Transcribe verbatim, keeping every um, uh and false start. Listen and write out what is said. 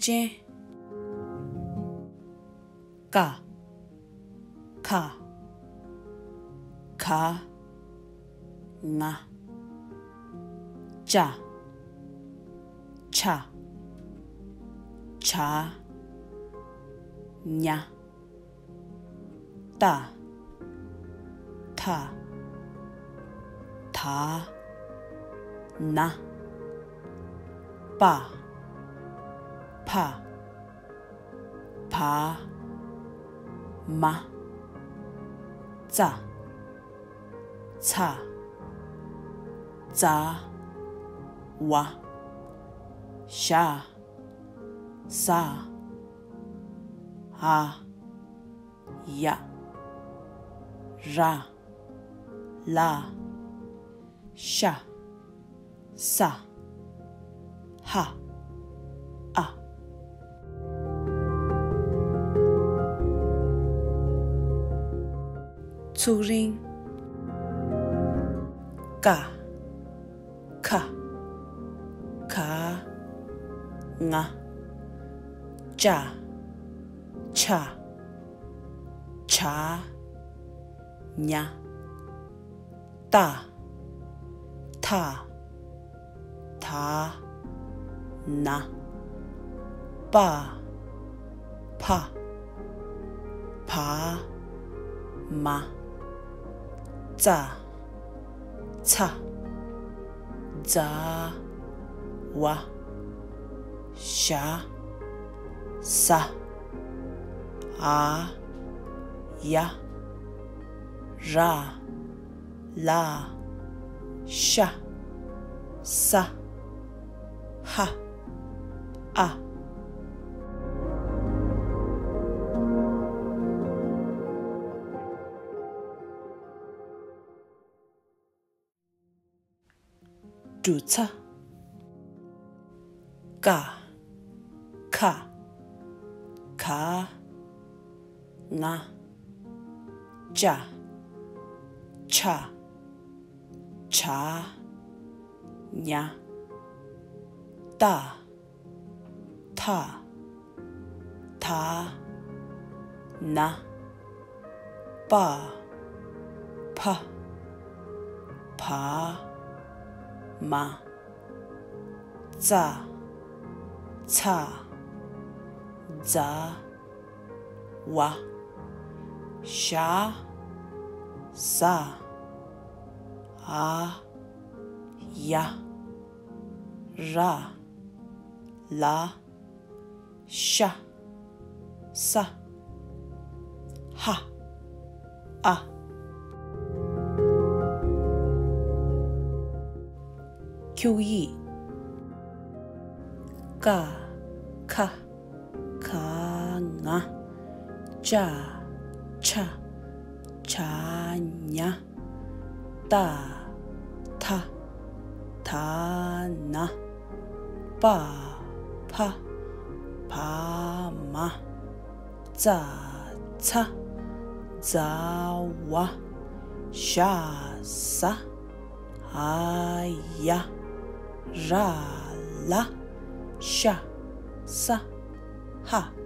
ཅན། ཀ་ཁ་ག་ང་ཅ་ཆ་ཇ་ཉ་ཏ་ཐ་ད་ན་པ་ཕ་བ་མ་ཙ་ཚ་ཛ་ཝ་ཞ་ཟ་འ་ཡ་ར་ལ་ཤ་ས་ཧ་ཨ། ཚུགས་རིང་། ཀ་ཁ་ག་ང་ཅ་ཆ་ཇ་ཉ་ཏ་ཐ་ད་ན་པ་ཕ་བ་མ་ཙ་ཚ་ཛ་ཝ་ཞ་ཟ་འ་ཡ་ར་ལ་ཤ་ས་ཧ་ཨ། འབྲུ་ཚ། ཀ་ཁ་ག་ང་ཅ་ཆ་ཇ་ཉ་ཏ་ཐ་ད་ན་པ་ཕ་བ་མ་ཙ་ཚ་ཛ་ཝ་ཞ་ཟ་འ་ཡ་ར་ལ་ཤ་ས་ཧ་ཨ། འཁྱུག་ཡིག་ཀ་ཁ་ག་ང་ཅ་ཆ་ཇ་ཉ་ཏ་ཐ་ད་ན་པ་ཕ་བ་མ་ཙ་ཚ་ཛ་ཝ་ཞ་ཟ་འ་ཡ་ར་ལ་ཤ་ས་ཧ།